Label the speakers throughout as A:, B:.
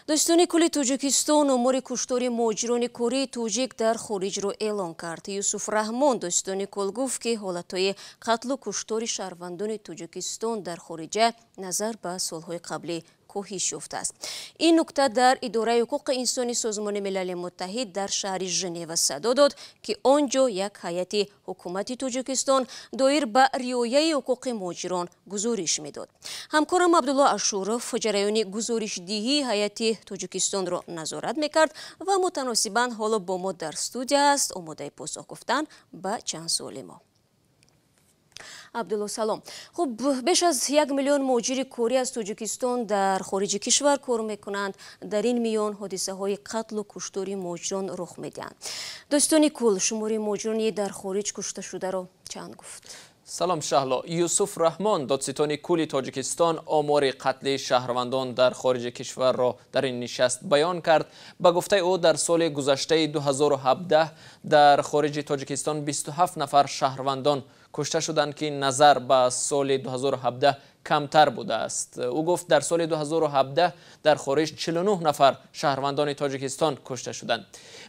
A: Додситони кулли Тоҷикистон омори куштори муҳоҷирони кории тоҷик дар хориҷро эълон кард. Юсуф Раҳмон, додситони кул, гуфт, ки ҳолатҳои қатлу куштори шаҳрвандони Тоҷикистон дар хориҷа назар ба солҳои қаблӣ коҳиш ёфтааст. Ин нукта дар Идораи ҳуқуқи инсони Созмони Милали Муттаҳид дар шаҳри Женева садо дод, ки он ҷо як ҳайати ҳукумати Тоҷикистон доир ба риояи ҳуқуқи муҳоҷирон гузориш медод. Ҳамкорам Абдулло Ашуров ҷараёни гузоришдиҳии ҳайати Тоҷикистонро назорат мекард ва мутаносибан ҳоло бо мо дар студия аст, омодаи посух гуфтан ба чанд суоли мо. Абдулло, салом. Хуб, беш аз 1 миллион муҳоҷири корӣ аз Тоҷикистон дар хориҷи кишвар кор мекунанд. Дар ин миён ҳодисаҳои қатлу куштори муҳоҷирон рух медиҳанд. Додситони кул шумори муҳоҷирони дар хориҷ кушташударо чанд гуфт?
B: Салом, Шаҳло. Юсуф Раҳмон, додситони кулли Тоҷикистон, омори қатли шаҳрвандон дар хориҷи кишварро дар ин нишаст баён кард. Ба гуфтаи ӯ, дар соли гузаштаи 2017 дар хориҷи Тоҷикистон 27 нафар шаҳрвандон кушта шуданд, ки назар ба соли 2017 камтар будааст. Ӯ гуфт, дар соли 2017 дар хориҷ 49 нафар шаҳрвандони Тоҷикистон кушта шуданд.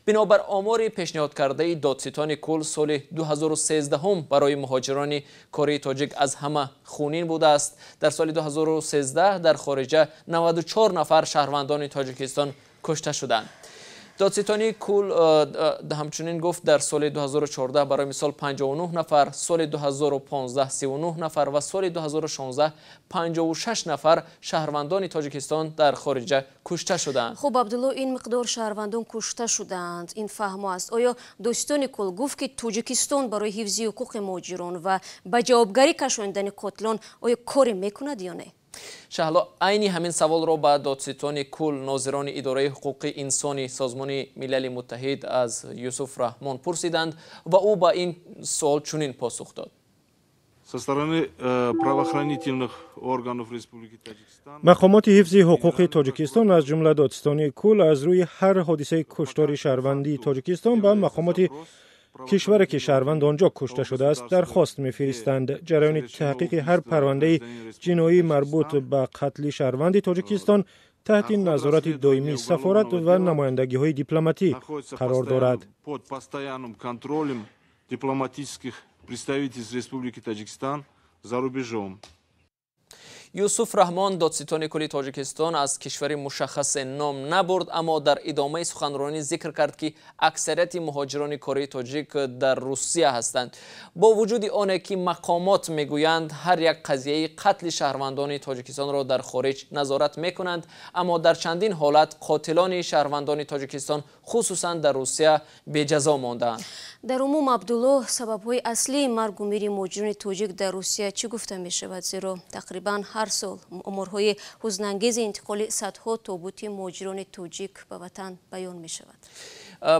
B: Бинобар омори пешниҳодкардаи додситони кул, соли 2013 барои муҳоҷирони кории тоҷик аз ҳама хунин будааст. Дар соли 2013 дар хориҷа 94 нафар шаҳрвандони Тоҷикистон кушта шуданд. Додситонии кул ҳамчунин гуфт, дар соли 2014, барои мисол, 59 нафар, соли 2015 39 нафар ва соли 2016 56 нафар шаҳрвандони Тоҷикистон дар хориҷа кушта шудаанд.
A: Хуб, Абдулло, ин миқдор шаҳрвандон кушта шудаанд, ин фаҳмо аст. Оё додситони кул гуфт, ки Тоҷикистон барои ҳифзи ҳуқуқи муҳоҷирон ва ба ҷавобгарӣ кашондани қотилон оё коре мекунад ё не?
B: Шаҳло, айни ҳамин саволро ба додситони кул нозирони Идораи ҳуқуқи инсони Созмони Милали Муттаҳид аз Юсуф Раҳмон пурсиданд ва ӯ ба ин суол чунин посух дод.
C: Со стороны правоохранительных органов Республики Таджикистан.
D: Мақомоти ҳифзи ҳуқуқи Тоҷикистон, аз ҷумла додситонии кул, аз рӯи ҳар ҳодисаи куштори шаҳрвандии Тоҷикистон ба мақомоти кишваре, ки шаҳрванд он ҷо кушта шудааст, дархост мефиристанд. Ҷараёни таҳқиқи ҳар парвандаи ҷиноӣ, марбут ба қатли шаҳрванди Тоҷикистон, таҳти назорати доимии сафорат ва намояндагиҳои дипломатӣ қарор дорад.
C: Под постоянным контролем дипломатических представительств Республики Таджикистан за рубежом.
B: Юсуф Раҳмон, додситони кулли Тоҷикистон, аз кишвари мушаххасе ном набурд, аммо дар идомаи суханронӣ зикр кард, ки аксарияти муҳоҷирони кории тоҷик дар Русия ҳастанд. Бо вуҷуди оне ки мақомот мегӯянд, ҳар як қазияи қатли шаҳрвандони Тоҷикистонро дар хориҷ назорат мекунанд, аммо дар чандин ҳолат қотилони шаҳрвандони Тоҷикистон, хусусан дар Русия, беҷазо мондаанд.
A: Дар умум, Абдулло, сабабҳои аслии маргу мири муҳоҷирони тоҷик дар Русия чӣ гуфта мешавад? Зеро тақрибан ҳар сол оморҳои ҳузнангези интиқоли садҳо тобути муҳоҷирони тоҷик ба ватан баён мешавад.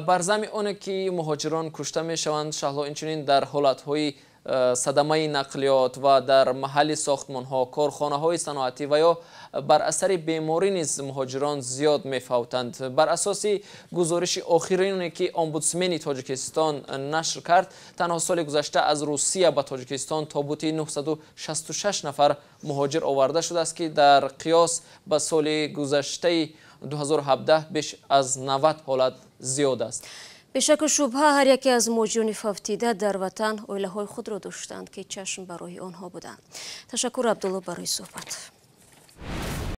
B: Бар замми оне ки муҳоҷирон кушта мешаванд, Шаҳло, инчунин дар ҳолатҳои садамаи нақлиёт ва дар маҳалли сохтмонҳо, корхонаҳои саноатӣ ва ё бар асари беморӣ низ муҳоҷирон зиёд мефавтанд. Бар асоси гузориши охирине, ки омбудсмени Тоҷикистон нашр кард, танҳо соли гузашта аз Русия ба Тоҷикистон тобути 966 нафар муҳоҷир оварда шудааст, ки дар қиёс ба соли гузаштаи 2017 беш аз 90 ҳолат зиёд аст.
A: Бешаку шубҳа, ҳар яке аз муҳоҷирони фавтида дар ватан оилаҳои худро доштанд, ки чашм ба роҳи онҳо буданд. Ташаккур, Абдулло, барои суҳбат.